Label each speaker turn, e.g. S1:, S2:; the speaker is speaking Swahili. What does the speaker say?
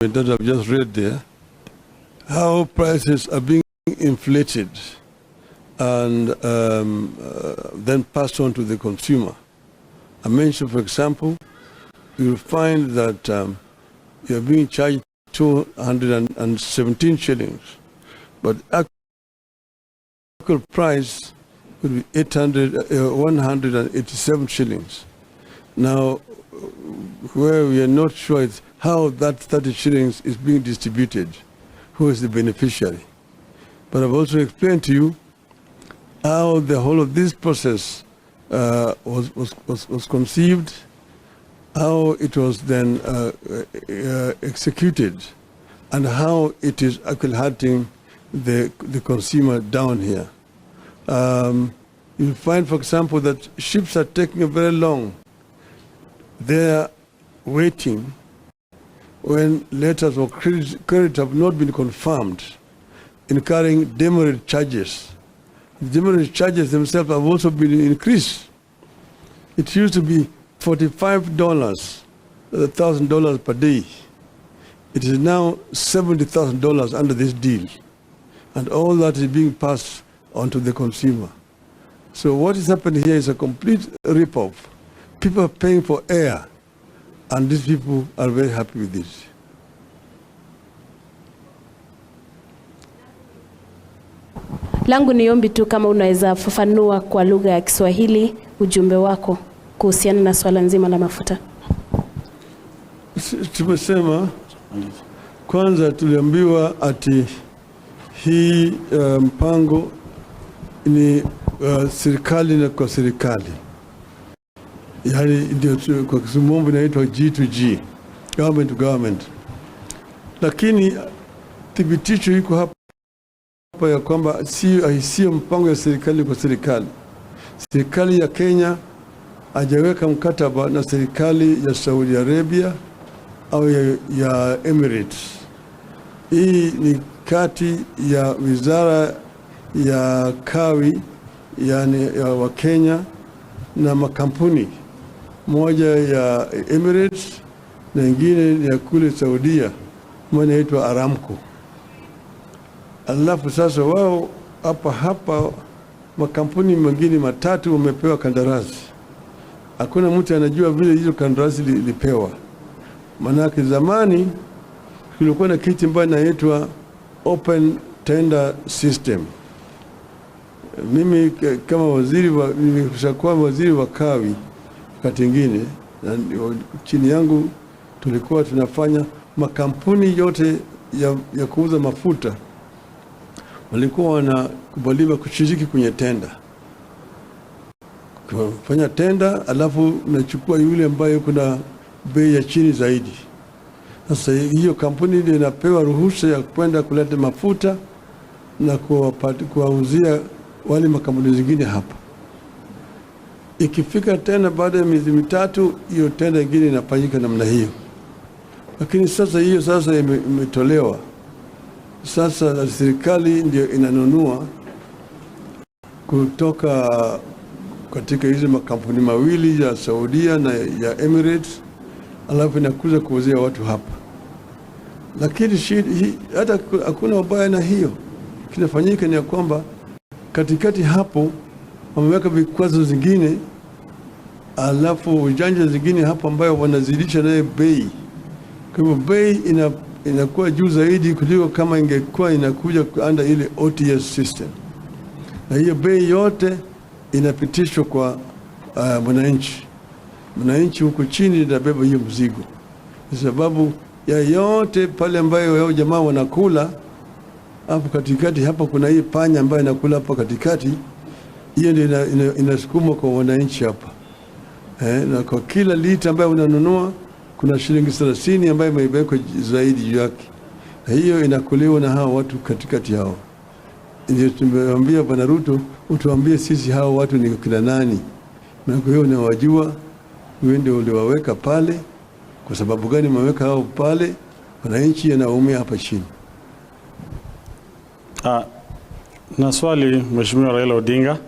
S1: That I've just read there, how prices are being inflated and then passed on to the consumer. I mentioned, for example, you'll find that you're being charged 217 shillings, but actual price would be 187 shillings. Now, where we are not sure is how that 30 shillings is being distributed, who is the beneficiary. But I've also explained to you how the whole of this process was conceived, how it was then executed, and how it is actually hurting the consumer down here. You'll find, for example, that ships are taking very long. They're waiting when letters of credit have not been confirmed, incurring demurrage charges. The demurrage charges themselves have also been increased. It used to be $45, $1,000 per day. It is now $70,000 under this deal. And all that is being passed on to the consumer. So what is happening here is a complete rip-off. People are paying for air, and these people are very happy with this.
S2: Langu ni ombi tu kama unaweza fafanua kwa lugha ya Kiswahili ujumbe wako kuhusiana na swala nzima la mafuta.
S1: Tumesema kwanza, tuliambiwa ati hii mpango ni serikali na kwa serikali, yaani ndio kwa kimombo inaitwa G to G, government to government, lakini thibitisho iko hapa ya kwamba sio mpango ya serikali kwa serikali. Serikali ya Kenya hajaweka mkataba na serikali ya Saudi Arabia au ya Emirates. Hii ni kati ya wizara ya kawi, yani ya Wakenya na makampuni, moja ya Emirates na ingine ya kule Saudia, moja inaitwa Aramco. Alafu sasa wao hapa hapa makampuni mengine matatu wamepewa kandarasi. Hakuna mtu anajua vile hizo kandarasi ilipewa. Manake zamani kulikuwa na kitu ambayo inaitwa open tender system. Mimi kama waziri wa, nilishakuwa waziri wa kawi wakati ingine, na chini yangu tulikuwa tunafanya makampuni yote ya kuuza mafuta walikuwa wanakubaliwa kushiriki kwenye tenda, kufanya tenda, alafu unachukua yule ambaye kuna bei ya chini zaidi. Sasa hiyo kampuni ndio inapewa ruhusa ya kwenda kuleta mafuta na kuwauzia wale makampuni zingine hapa. Ikifika tena baada ya miezi mitatu, hiyo tenda ingine inafanyika namna hiyo. Lakini sasa hiyo sasa imetolewa. Sasa serikali ndio inanunua kutoka katika hizi makampuni mawili ya Saudia na ya Emirates, alafu inakuja kuuzia watu hapa. Lakini hata hakuna ubaya na hiyo. Kinafanyika ni ya kwamba katikati hapo wameweka vikwazo zingine, alafu ujanja zingine hapo ambayo wanazidisha naye bei. Kwa hivyo bei inakuwa juu zaidi kuliko kama ingekuwa inakuja under ile OTS system. Na hiyo bei yote inapitishwa kwa mwananchi. Mwananchi huko chini inabeba hiyo mzigo. Kwa sababu ya yote pale ambayo hao jamaa wanakula hapo katikati, hapa kuna hii panya ambayo inakula hapo katikati, hiyo ndio inasukumwa kwa wananchi hapa. Na kwa kila lita ambayo unanunua kuna shilingi 30 ambayo imewekwa zaidi juu yake. Na hiyo inakuliwa na hao watu katikati yao. Ndio tumemwambia Bwana Ruto, utuambie sisi hao watu ni kina nani? Na kwa hiyo unawajua, wewe ndio uliwaweka pale. Kwa sababu gani umeweka hao pale? Wananchi wanaumia hapa chini.
S3: Na swali Mheshimiwa Raila Odinga.